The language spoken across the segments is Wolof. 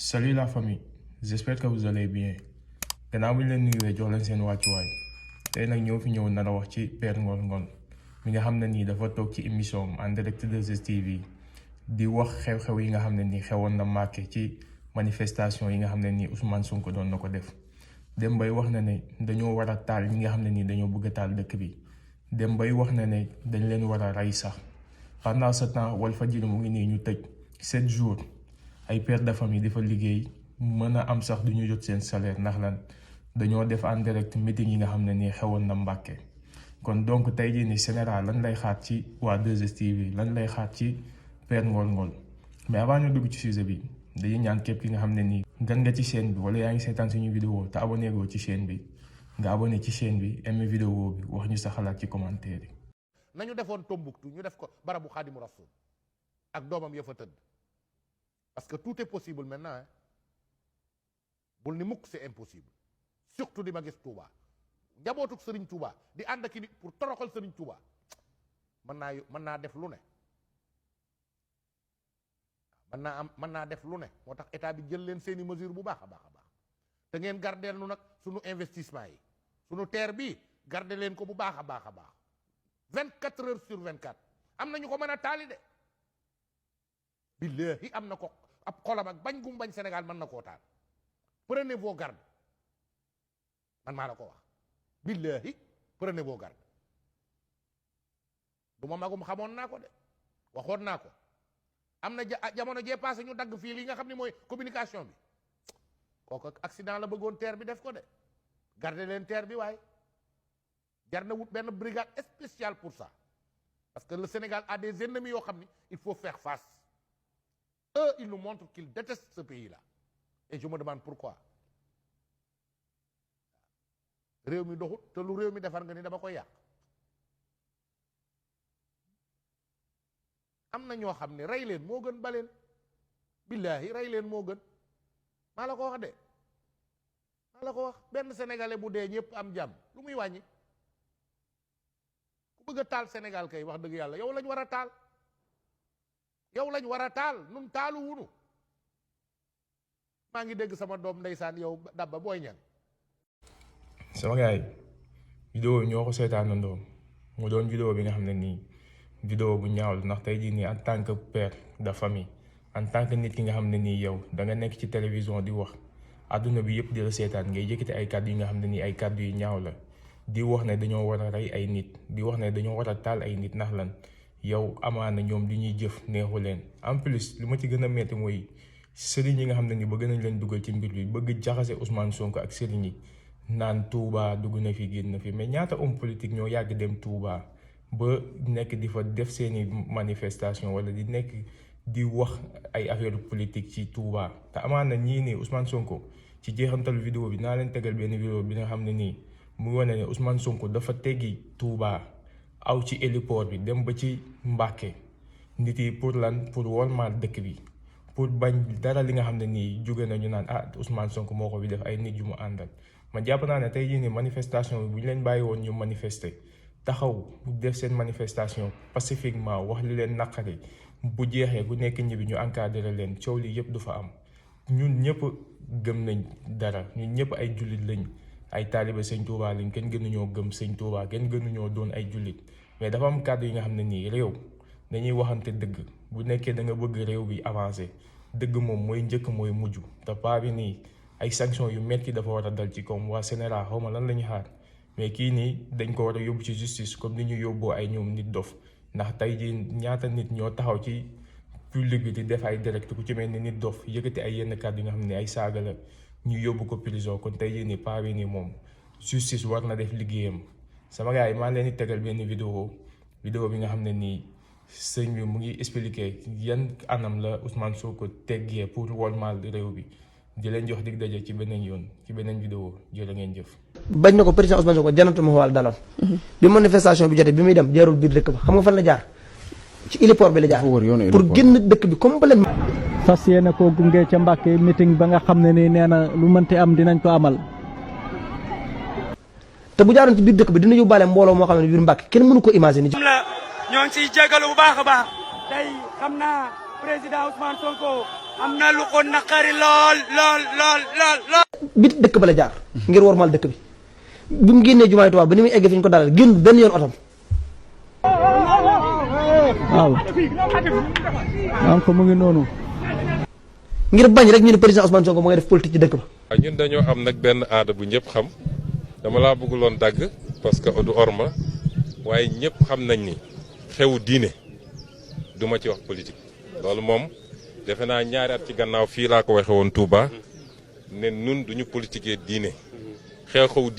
Salut la famille, j'espère que vous allez bien. Gannaaw bi ñu leen nuyuwee jox leen seen wàccuwaay tey nag ñoo fi ñëw nar a wax ci Père Ngor Ngone mi nga xam ne nii dafa toog ci émission en direct de 2STV di wax xew-xew yi nga xam ne nii xewoon na Mbacké ci manifestation yi nga xam ne nii Ousmane Sonko doon na ko def. Dem bay wax na ne dañoo war a taal ñi nga xam ne nii dañoo bëgg a taal dëkk bi. Dem bay wax na ne dañ leen war a rey sax. Pendant ce temps Walfadjri mu ngi nii ñu tëj 7 jours ay pères de famille dafa liggéey mën a am sax du ñu jot seen salaire ndax lan dañoo def en direct meeting yi nga xam ne nii xewoon na Mbacké. kon donc tey jii nii Sénégal lan lay xaar ci waa 2STV lan lay xaar ci Père Ngor Ngone mais avant ñu dugg ci sujet bi dañuy ñaan képp ki nga xam ne nii gan nga ci chaîne bi wala yaa ngi seetaan suñu vidéo te abonné goo ci chaîne bi nga abonné ci chaîne bi aimé vidéo bi wax ñu sa xalaat ci commentaire yi. nañu defoon Tombouctou ñu def ko barabu Xaadimu Rasuul ak doomam ya fa tëdd parce que tout est possible maintenant hein. bul ni mukk c'est impossible surtout di ma gis Touba njabootuk Serigne Touba di ànd ak nit pour toroxal Serigne Touba mën naa def lu ne mën naa def lu ne moo tax état bi jël leen seeni mesure bu baax a baax te ngeen gardeel nu nag sunu investissement yi sunu terre bi garder leen ko bu baax a baax 24 heures sur 24 am na ñu ko mën a taali de billahi am na ko ab xolam ak bañ gum bañ Sénégal mën na koo taal prenez vos gardes man maa la ko wax billahi prenez vos gardes du ma magum xamoon naa ko de waxoon naa ko am na jamono jee passé ñu dagg fii li nga xam ne mooy communication bi kooku accident la bëggoon terre bi def ko de garder leen terre bi waaye jar na wut benn brigade spéciale pour ça parce que le Sénégal a des ennemis yoo xam ni il faut faire face eux ils nous montrent qu'ils détestent ce pays-là et je me demande pourquoi réew mi doxut te lu réew mi defar nga ni dama koy yàq am na ñoo xam ne rey leen moo gën baleen billaahi rey leen moo gën maa la ko wax de maa la ko wax benn sénégalais bu dee ñëpp am jàmm lu muy wàññi ku bëgg a taal Sénégal kay wax dëgg yàlla yow lañ war a taal yow lañ war a taal nun taalu wunu maa ngi dégg sama doom ndeysaan yow dabba booy ñan sama gars yi vidéo bi ñoo ko seetaanandoo mu doon vidéo bi nga xam ne nii vidéo bu ñaaw la ndax tey jii nii en tant que père de famille en tant que nit ki nga xam ne nii yow da nga nekk ci télévision di wax adduna bi yëpp di la seetaan ngay yëkkati ay kàddu yi nga xam ne nii ay kàddu yu ñaaw la di wax ne dañoo war a rey ay nit di wax ne dañoo war a taal ay nit ndax lan yow amaana ñoom li ñuy jëf neexu leen en plus li ma ci gën a metti mooy sëriñ yi nga xam ne ni bëgg nañ leen dugal ci mbir bi bëgg jaxase Ousmane Sonko ak sëriñ yi naan Touba dugg na fi génn na fi mais ñaata homme politique ñoo yàgg dem Touba ba nekk di fa def seeni manifestation wala di nekk di wax ay affaire politique ci Touba te amaana ñii nii Ousmane Sonko ci jeexantalu vidéo bi naa leen tegal benn vidéo bi nga xam ne nii mu wane ne Ousmane Sonko dafa teggi Touba aw ci héliport bi dem ba ci Mbacké nit yi pour lan pour wormaal dëkk bi pour bañ dara li nga xam ne nii jóge na ñu naan Ousmane Sonko moo ko fi def ay nit yu mu àndal ma jàpp naa ne tey jii nii manifestation bi bu ñu leen bàyyi woon ñu manifester taxaw def seen manifestation pacifiquement wax li leen naqari bu jeexee ku nekk ñibbi ñu encadré leen coow li yëpp du fa am ñun ñëpp gëm nañ dara ñun ñëpp ay jullit lañ ay taalibe sëñ Touba lañ kenn gënuñoo gëm sëñ Touba kenn gënuñoo doon ay jullit mais dafa am kàddu yi nga xam ne nii réew dañuy waxante dëgg bu nekkee da nga bëgg réew bi avancé dëgg moom mooy njëkk mooy mujj te paa bi nii ay sanctions yu metti dafa war a dal ci comme waa Sénégal xaw ma lan la ñuy xaar mais kii nii dañ ko war a yóbbu ci justice comme ni ñu yóbboo ay ñoom nit dof ndax tey jii ñaata nit ñoo taxaw ci public bi di def ay direct ku ci mel ni nit dof yëkkati ay yenn kàddu yi nga xam ne ay saaga la ñu yóbbu ko prison kon tey jii nii paa bi nii moom justice war na def liggéeyam sama gars yi maa leen di tegal benn vidéo bi nga xam ne nii sëñ bi mu ngi expliquer yan anam la Ousmane Sonko teggee pour wormaal réew bi di leen jox dig daje ci beneen yoon ci beneen vidéo jërë ngeen jëf. bañ na ko président Ousmane Sonko janatu ma wàll daloon. bi manifestation bi jotee bi muy dem jaarul biir dëkk ba xam nga fan la jaar ci héliport bi la jaar. pour génn dëkk bi complètement. fas yéene koo gunge ca Mbacké meeting ba nga xam ne ni nee na lu mënti am dinañ ko amal. te bu jaaroon ci biir dëkk bi dina yóbbaale mbooloo moo xam ne biir Mbacké kenn mënu ko imaginer. ñoo ngi siy jégalu bu baax a baax tey xam naa président Ousmane Sonko am na lu ko naqari lool. bit dëkk ba la jaar ngir wormal dëkk bi bi mu génnee jumaay Tuubaa ba ni muy egg fi ñu ko dalal génn benn yoon otom. waaw donc mu ngi noonu. ngir bañ rek ñu ne président Ousmane Sonko moo ngay def politique ci dëkk ba. waaw ñun dañoo am nag benn aada bu ñëpp xam dama laa bëgguloon dagg parce que du orma waaye ñëpp xam nañ ni xewu diine duma ci wax politique loolu moom defe naa ñaari at ci gannaaw fii laa ko waxe woon Touba ne nun duñu politiquer diine xew-xew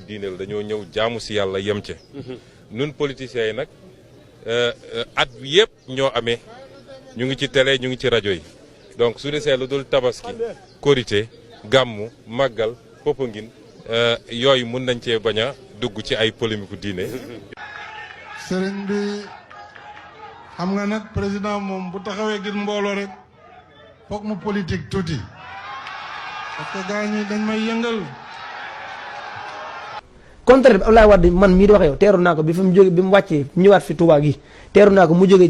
diine la dañoo ñëw jaamu si yàlla yem ca nun politiciens yi nag at bi yëpp ñoo amee ñu ngi ci télé ñu ngi ci rajo yi donc su desee lu dul tabaski korité gàmmu màggal Popenguine yooyu mun nañ cee bañ a dugg ci ay polémique diine. sëriñ bi xam nga nag président moom bu taxawee gis mbooloo rek foog mu politique tuuti parce que gars ñi dañ may yëngal. contraire bi Abdoulaye Wade man mii di wax yow teeru naa ko bi fi mu jóge bi mu wàccee ñëwaat fi Touba gi teeru naa ko mu jógee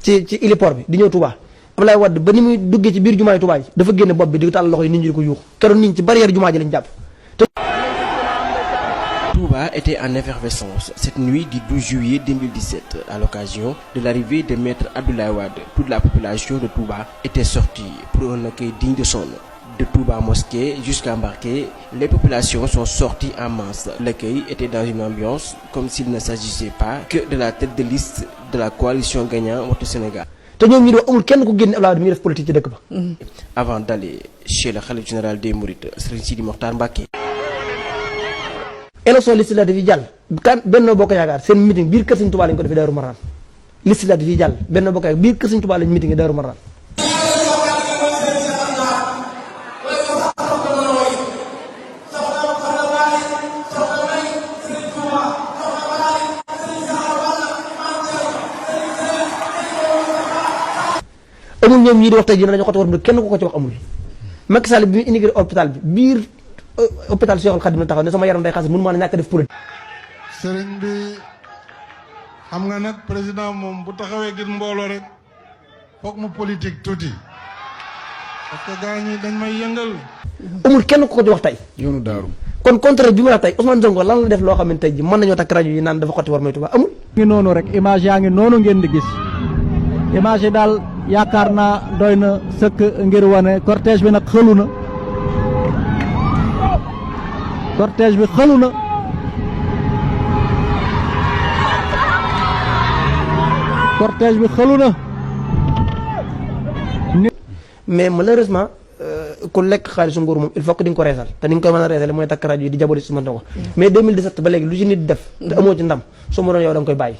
ci héliport bi di ñëw Touba Abdoulaye Wade ba ni muy duggee ci biir jumaay Touba ji dafa génne bopp bi di tàll loxo yi nit ñi di ko yuux keroog nit ñi ci barrière jumaa ji lañ jàpp. Touba était en effervescence cette nuit du 12 juillet 2017 à l'occasion de l'arrivée de Maître Abdoulaye Wade. Toute la population de Touba était sortie pour un accueil digne de son nom. De Touba Mosquée jusqu'à Mbacké, les populations sont sorties en masse. L'accueil était dans une ambiance comme s'il ne s'agissait pas que de la tête de liste de la coalition gagnant Wattu Sénégal. te ñoom ñi doon amul kenn ku génne Abdoulaye Wade mi def politique ci dëkk ba. Avant d'aller chez le khalife général des Mourides, Serigne Sidi Mokhtar Mbacké. élection législative yi jàll kan Benno Bokk Yaakaar seen meeting biir kër Sëñ Touba lañ ko defee Daaru Marnaan législative yi jàll Benno Bokk Yaakaar biir kër Sëñ Touba lañ meeting Daaru Marnaan. amul ñoom ñii di wax tey jii dañoo xoti war kenn ku ko ci wax amul Macky Sall bi mu inauguré hôpital bi biir hôpital Cheikhoul Khadim la taxaw ne sama yaram day xas mënu maa ne ñàkk def politique. sëriñ bi xam nga nag président moom bu taxawee gis mbooloo rek foog mu politique tuuti parce que gars ñi dañ may yëngal. amul kenn ku ko ci wax tey. yoonu daaru. kon contraire bi ma wax tey Ousmane Sonko lan la def loo xam ne tey ji mën nañoo takk rajo yi naan dafa xotti war mooy Touba amul. ngi noonu rek image yaa ngi noonu ngeen di gis image yi daal yaakaar naa doy na sëkk ngir wane cortège bi nag xëlu na cortège bi xëlu na cortège bi xëlu na. mais malheureusement ku lekk xaalisu nguur moom il faut que di nga ko reesal te ni nga koy mën a reesale mooy takk rajo yi di jaboli Ousmane Sonko mais 2017 ba léegi lu ci nit def te amoo ci ndam soo ma doon yow da nga koy bàyyi.